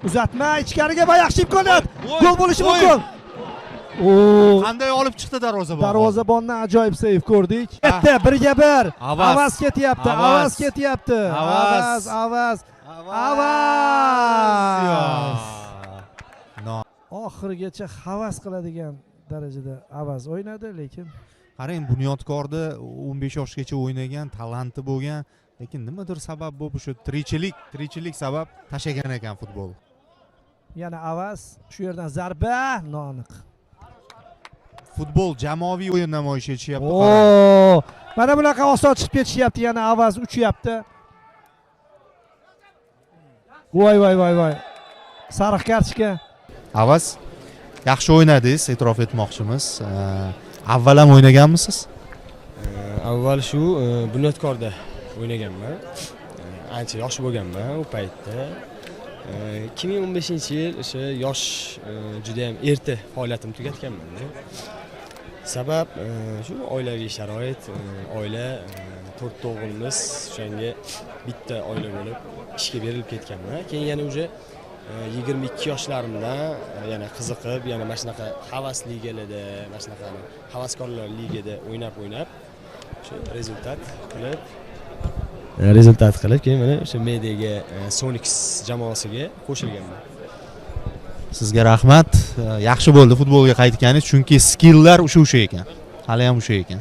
Uzatma ichkariga va yaxshi imkoniyat. Voy, Gol bo'lishi voy. mumkin. O, Qanday olib chiqdi darvozabon. Darvozabonni ajoyib seyf ko'rdik. Ketdi 1-1. Avaz. Avaz ketyapti. Avaz. Avaz ketyapti. Avaz. Avaz, Avaz. Avaz. No. Oxirigacha havas qiladigan darajada Avaz o'ynadi, lekin Qarang, Bunyodkorda 15 yoshgacha o'ynagan, talanti bo'lgan, lekin nimadir sabab bo'lib, o'sha tirikchilik sabab tashlagan ekan futbol. Yana Avaz, shu yerdan zarba noaniq. Futbol jamoaviy o'yin namoyish etishyapti, qarang. Oo, mana bunaqa oson chiqib ketishyapti, yana Avaz uchyapti. Voy voy voy voy. Sariq kartochka. Avaz, yaxshi o'ynadingiz, e'tirof etmoqchimiz. Avval ham o'ynaganmisiz? Avval shu Bunyodkorda o'ynaganman. Ancha yosh bo'lganman u paytda. 2015-yil o'sha yosh, judayam erta faoliyatimni tugatganmanda. Sabab shu oilaviy sharoit, oila, to'rtta o'g'ilmiz, o'shanga bitta oila bo'lib ishga berilib ketganman. Keyin yana уже 22 yoshlarimdan yana qiziqib, yana mana shunaqa havas ligalarda, mana shunaqa havaskorlar ligada o'ynab o'ynab o'sha rezultat qilib keyin mana o'sha mediaga, Sonix jamoasiga qo'shilganman. Sizga rahmat. Yaxshi bo'ldi futbolga qaytganingiz, chunki skilllar o'sha o'sha ekan, hali ham o'sha ekan.